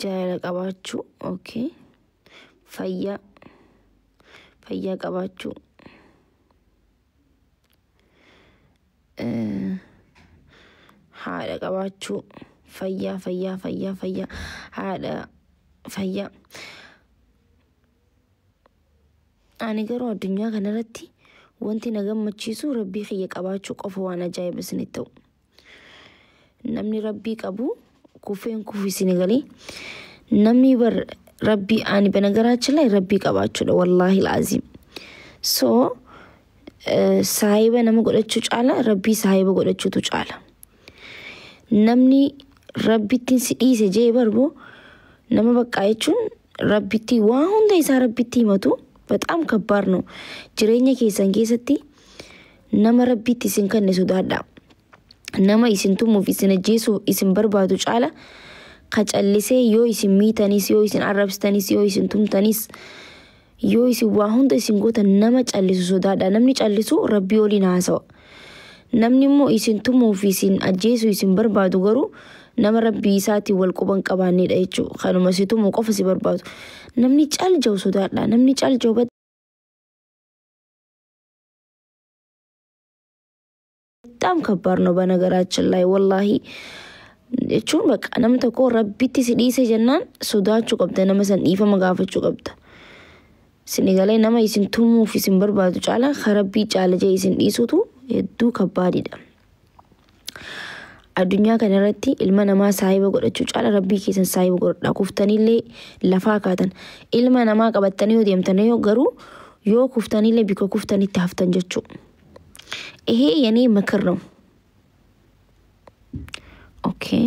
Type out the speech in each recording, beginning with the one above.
Jaalala qabaachuu. Okay. Fayyaa. Fayyaa qabaachuu. Haadha qabaachuu. Fayyaa fayyaa fayyaa fayyaa haadha fayyaa. Ani garuu addunyaa kanarratti wanti na gammachiisu rabbii kiyya qabaachuu qofa waan ajaa'iba isinitti ta'u. Namni rabbii qabu kufeen kufu isin galee namni bar rabbii ani በነገራችን ላይ rabbii qabaachuudha wallaahi alaaziim. So saahiba nama godhachuu caala rabbii saahiba godhachuutu caala. Namni rabbittiin si dhiise jee barbu nama baqqaa jechuun rabbitti waa hunda isaa rabbitti himatu በጣም ከባድ ነው. Jireenya keessan keessatti nama rabbitti isin kanne sodaadha. Nama isin tumuuf isin ajjeesuuf isin barbaadu caala ka callisee yoo isin miitanis yoo isin arrabsitanis yoo isin tumtanis yoo isin waa hunda isin gootan nama callisu sodaadha. Namni callisu rabbii waliin haasawa. Namni immoo isin tumuuf isin ajjeesuu isin barbaadu garuu nama rabbii isaatiin wal quban qabaannedha jechuudha. Kanuma si tumuu qofa si barbaadu. Namni cal jiru sodaadha. Namni cal jiru በጣም ከባድ ነው። በነገራችን ላይ ወላሂ jechuun በቃ namni tokko rabbitti si dhiise jennaan sodaachuu qabda nama san dhiifama gaafachuu qabda. Sinigalee nama isin tumuuf isin barbaadu caala ka rabbii caala jee isin dhiisutu hedduu kabbaadidha. Addunyaa kana irratti ilma namaa saahiba godhachuu caala rabbii keessan saahiba godhadhaa. Kuftanillee lafaa kaatan ilma namaa qabattanii yoo deemtan yoo garuu yoo kuftanillee bika kuftanitti haftan jechuudha. ይሄ የኔ ምክር ነው። Okay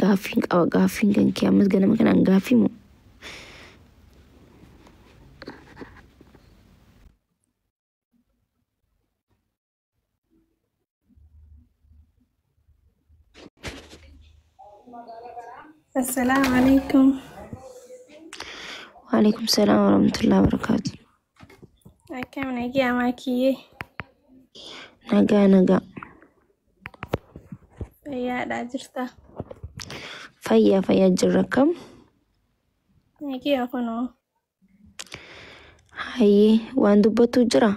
gaaffiin qaba gaaffiin kan kee ammas ganama kanaan gaaffii moo? Assalaamu alaikum. Waalaikum salaam warahmatullahi wabarakatuh. Akkam nagaa maakiyyee Nagaa nagaa. Fayyaadhaa jirta. Fayyaa fayyaa jirra akkam? Nagaa kunoo. Hayyee waan dubbattu jira?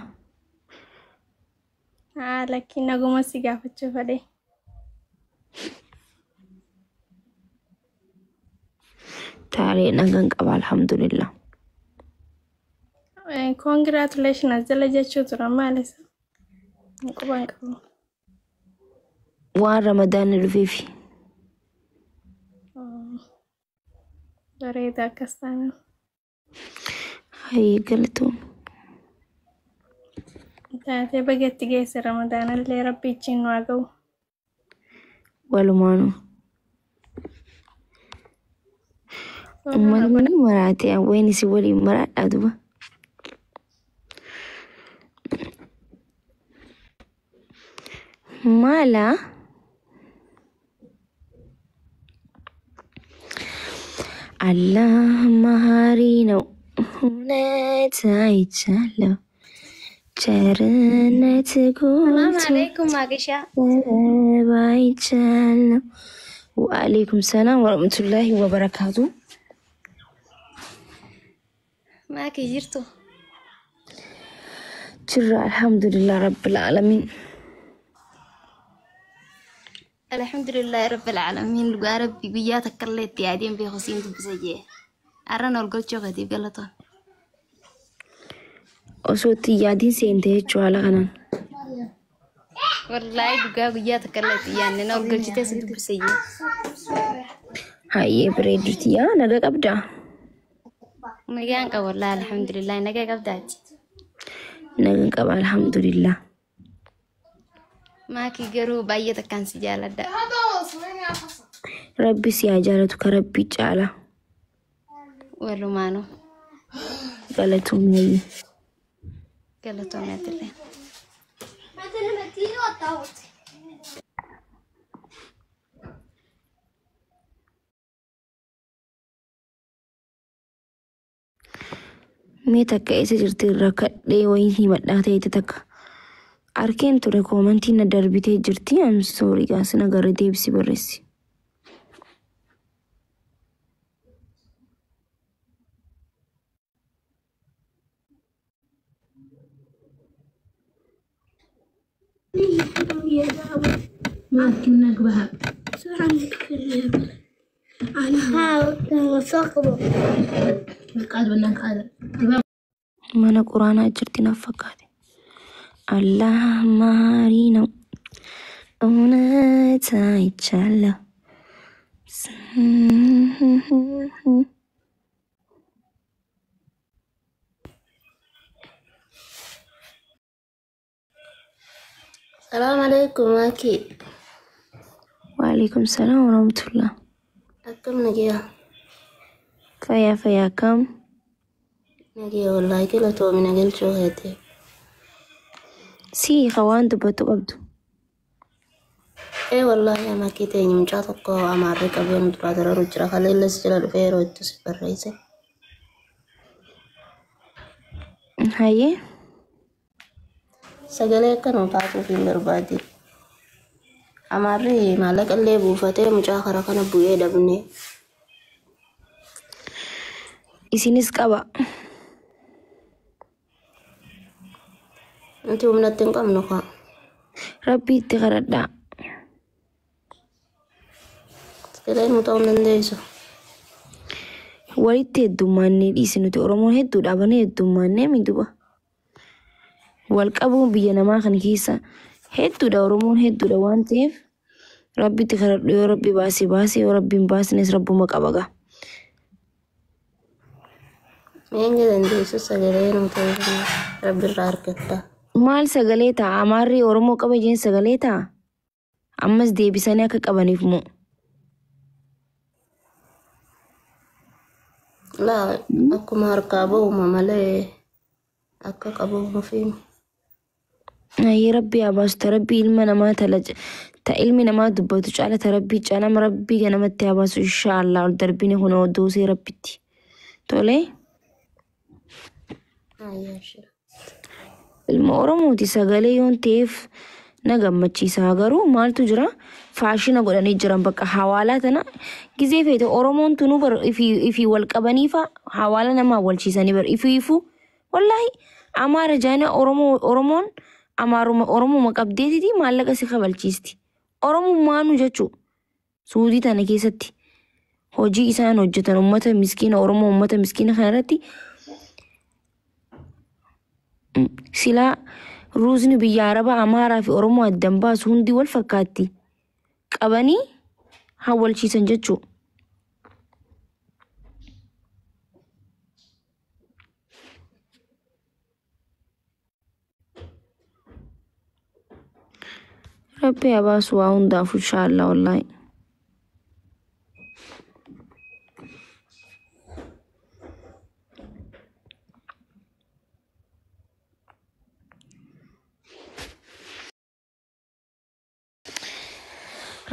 Haa lakkiin naguma si gaafachuu fedhe. Taaree nagaan qaba alhamdulillah. Congratulations as jala jechuu tura maal isa? Quban qabu. Waan ramadaanni dhufeefi. Bareeda akkas taana. Hayyee galatoom. Taatee baga itti geesse ramadaanallee rabbi ittiin nu haa ga'u. Walumaanuu. Uummanni maraate hawween isin waliin maraadhaa duba. Maala? አላህ መሀሪ ነው፣ እውነት አይቻለሁ። ቸርነት ሰላም ጎልቶ አለይኩም ማገሻ ጥበብ አይቻለሁ። ወአለይኩም ሰላም ወረህመቱላሂ ወበረካቱ። ማኪ jirtu Jirra alhamdulillah rabbil aalamiin. Alhamdulillahi rabbil aalamiin dhugaa rabbi guyyaa takka illee itti yaadeen beeku siin dubbisa jee arran ol galchoo katiif galatoon. Osoo itti yaadiin seente jechuu haala kanaan. Wallaahi dhugaa guyyaa takka illee itti yaadne na ol galchitee si dubbisa jee. Hayyee bareedduuti yaa naga qabdaa? Nagaan qaba wallaahi alhamdulillahi nagaa qabdaati. Nagan qaba alhamdulillah. Maakii garuu baay'ee takkaan si jaaladha. Rabbi si haa jaalatu ka rabbii caala. Walumaanuu Galatoomii. galatoomii atillee. Mee takka eessa jirti rakkadhee wayii himadhaa ta'eeti takka. Arkeen ture koomantii na darbitee jirti. I'm sorry gaasina agarre deebisi barreessi. Mana quraanaa jirti naaf fakkaate. አላህ ማሪ ነው እውነት አይቻለሁ። Salaam alaikum Aki. ወአለይኩም ሰላም ወረህመቱላህ። Akkam nagiya? Fayyaa fayyaa kam? Nagiya wallahi galatoomina galchuu keete. Sii ka waan dubbattu qabdu. Ee wallahi ama akki teenya mucaa tokko amaarri qabee nu duraa dararu jira. Kaleellas jala dhufee yeroo itti si barreesse. Hayyee. Sagalee akka nu taatuuf hin barbaade. Amaarri maallaqa illee buufatee mucaa karaa kana bu'ee dhabne. Isinis qaba. Nuti humnatti hin qabnu kaa. Rabbii itti kadhadhaa. Sagalee nu ta'uu hin dandeessu. Walitti heddummaannee dhiisi nuti Oromoon hedduu dhaabanii heddummaannee miduba. Wal qabuun biyya namaa kana keessa hedduudha Oromoon hedduudha waan ta'eef rabbitti kadhadhu yoo rabbi baase baase yoo rabbi hin baasnes rabbuma qaba gaa. Mee hanga dandeessu sagalee nu ta'uu rabbi irraa argatta. Maal sagalee ta'a? Amaarri Oromoo qaba jeen sagalee ta'a? Ammas deebisanii akka qabaniif moo? Laa akkuma harkaa ba'uma malee akka qabamuuf himi. Ayyee rabbi haa baasu ta rabbii ilma namaa ta ilmi namaa dubbatu caala ta rabbii caala nama rabbii ganamatti haa baasu inshaallah ol darbine kun doosee rabbitti. Tolee Ayyaa shira. Ilma Oromooti sagalee yoon ta'eef na gammachiisa garuu maaltu jira faashina godhanii jiran bakka hawaalaa tana gizee feete Oromoon tunuu bar ifii wal qabanii fa hawaala namaa walchiisanii bar ifii ifuu wallaahi Amaara jaana Oromoo Oromoon Amaaruma Oromuma qabdeetiti maallaqa si kabalchiisti. Oromummaanu jechuu suudii tana keessatti hojii isaan hojjetan ummata miskiina Oromoo ummata miskiina kana irratti silaa ruuzni biyya Arabaa Amaaraa fi Oromoo addan baasu hundi wal fakkaatti qabanii hawwalchiisan jechuu. Rabbi haa baasu waa hundaafuu inshaallah wallaahi.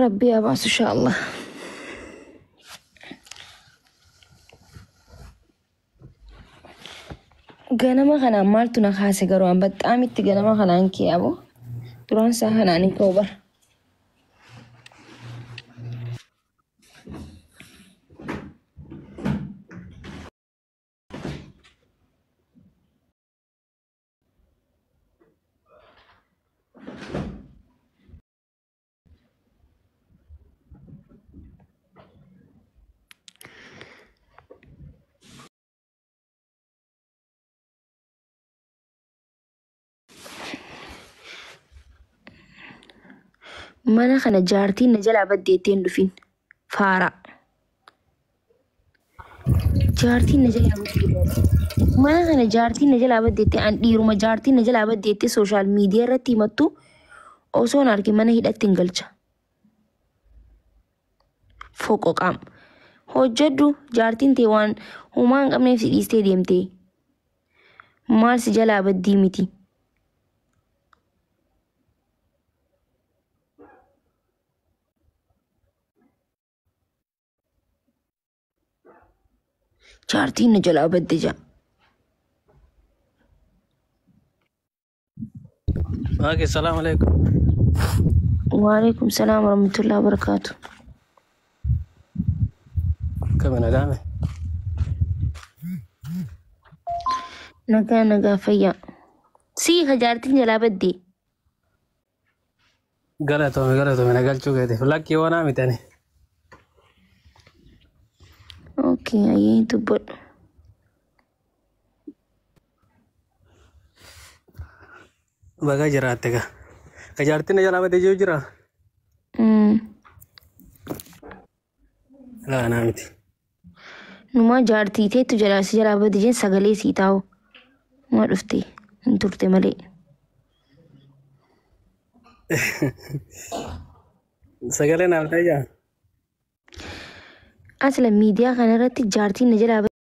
Rabbi haa baasu inshaallah. Ganama kanaan maaltu na kaase garuu an baxxaamitti ganama kanaan kee aboo duraan isaa kanaan hin ka'u bara. Mana kana jaartiin na jalaa baddeettee hin dhufin. Faara. Jaartiin na jalaa baddeettee. Mana kana jaartiin na jalaa baddeettee an dhiiruma jaartiin na jalaa baddeettee sooshaal miidiyaa irratti himattu osoo hin argin mana hidhatti hin galcha. Foqoqaam. Hojjedhu jaartiin tee waan homaa hin qabneef si dhiistee deemtee. Maal si jalaa baddii miti. Jaartiin na jalaa badde jaa. Maaki salaam alaikum. Waalaikum salaam warahmatullahi wabarakatuh. Kami nagaame? Nagaa nagaa fayyaa. Sii ka jaartiin jalaa baddee. Galatoome galatoome nagalchuu keetiif lakkii wanaa mitani. Okay, ayyee dubbadhu. Baga jiraatte ka. Ka jaartiin na jalaa baddee jiru jira? Laa naa miti. Numaa jaartii teettu jalaa si jalaa badde jeen sagalee sii taa'u. Numa dhufte hin turte malee. Sagalee naaf ta'e jaa? Asla miidiyaa kanarratti jaartiin na jalaa